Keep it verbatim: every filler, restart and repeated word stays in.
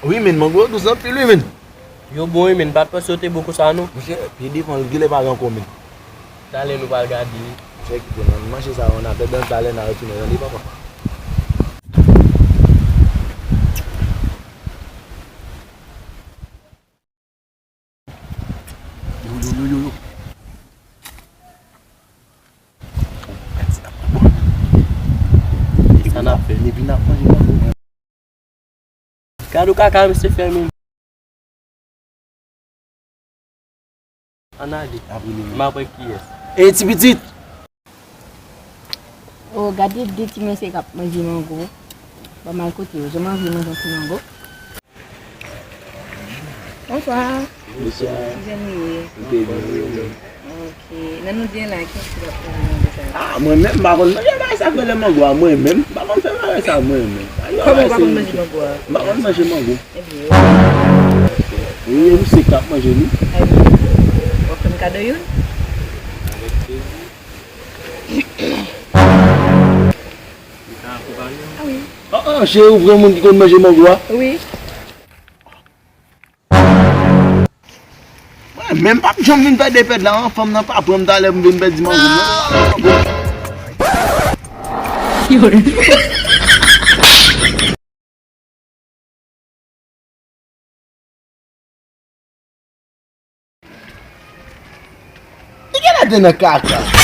Wi, men mango yo dous anpil, wi, men. Yo bon, wi, men pa t panse yo te bon konsa, non. Monchè, pi devan, l genlè pa gen ankò, men. Talè nou pral gade. Monchè, kite, man, manje sa yo, n a pèdi talè, n a retounen, tande, papa. Yo, yo, yo, yo, yo. Sa n ap fè? Depi n ap manje mango, mwen. Gade w kaka, misye fè menm. Ann ale. M ap wè kiyès. Ey, ti pitit! Oh, gade de ti mesye k ap manje mango. Ban m al kote yo. Jan m anvi manje yon ti mango. Bonswa. Bonswa. Kijan nou ye? Nou te byen, wi, wi. Ok. Nan nou byen la, kiyès ki t ap manje mango sa yo? Ah, mwen menm, m pa konn manje bagay sa k rele mango a, mwen menm. M pa konn fè bagay sa, mwen menm. Kòman ou pa konn manje mango a? M pa konn manje mango. Ebyen, wi, e misye k ap manje li. Ebyen, w ap fè m kado youn? Ah wi. Ah, ah, cheri, ou vre moun ki konn manje mango a? Wi. Mwen menm p ap janm vin pèdi pèd la, an, fanm nan pa pran m talè pou m vin pèdi mango m, non. Li genlè te nan kaka.